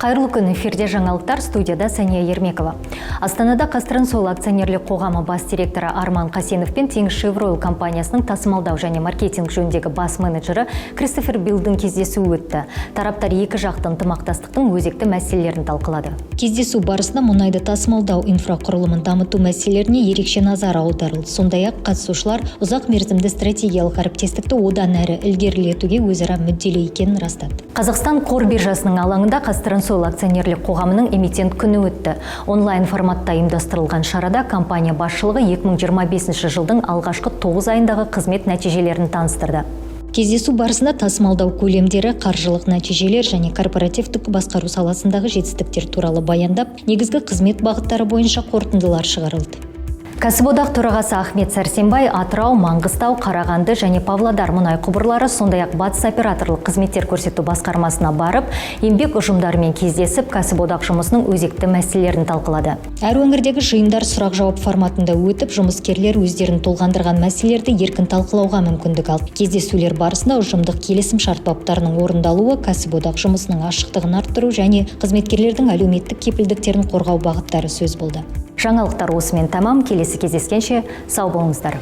Қайырлы күн, эфирде жаңалықтар, студияда Сәния Ермекова. Астанада «ҚазТрансОйл» акционерлік қоғамы бас директоры Арман Қасенов пен «Теңізшевройл» компаниясының тасымалдау және маркетинг жөніндегі бас менеджері Кристофер Биллдің кездесуі өтті. Тараптар екі жақты ынтымақтастықтың өзекті мәселелерін талқылады. Кездесу барысында мұнайды тасымалдау инфрақұрылымын дамыту мәселелеріне ерекше назар аударылды. Сондай-ақ қатысушылар ұзақ мерзімді стратегиялық әріптестікті одан әрі ілгерілетуге өзара мүдделі екенін растады. Қазақстан қор биржасының алаңында «ҚазТрансОйл» акционерлік қоғамының эмитент күні өтті. Онлайн форматта ұйымдастырылған шарада компания басшылығы 2025 жылдың алғашқы 9 айындағы қызмет нәтижелерін таныстырды. Кездесу барысында тасымалдау көлемдері, қаржылық нәтижелер және корпоративтік басқару саласындағы жетістіктер туралы баяндап, негізгі қызмет бағыттары бойынша қорытындылар шығарылды. Кәсіподақ төрағасы Ахмет Сәрсенбай Атырау, Маңғыстау, Қарағанды және Павлодар мұнай құбырлары, сондай-ақ Батыс операторлық қызметтер көрсету басқармасына барып, еңбек ұжымдарымен кездесіп, кәсіподақ жұмысының өзекті мәселелерін талқылады. Әр өңірдегі жиындар сұрақ-жауап форматында өтіп, жұмыскерлер өздерін толғандырған мәселелерді еркін талқылауға мүмкіндік алды. Кездесулер барысында ұжымдық келісім шарт баптарының орындалуы, кәсіподақ жұмысының ашықтығын арттыру және қызметкерлердің әлеуметтік кепілдіктерін қорғау бағыттары сөз болды. Жаңалықтар осымен тәмам. Келесі кездескенше сау болыңыздар.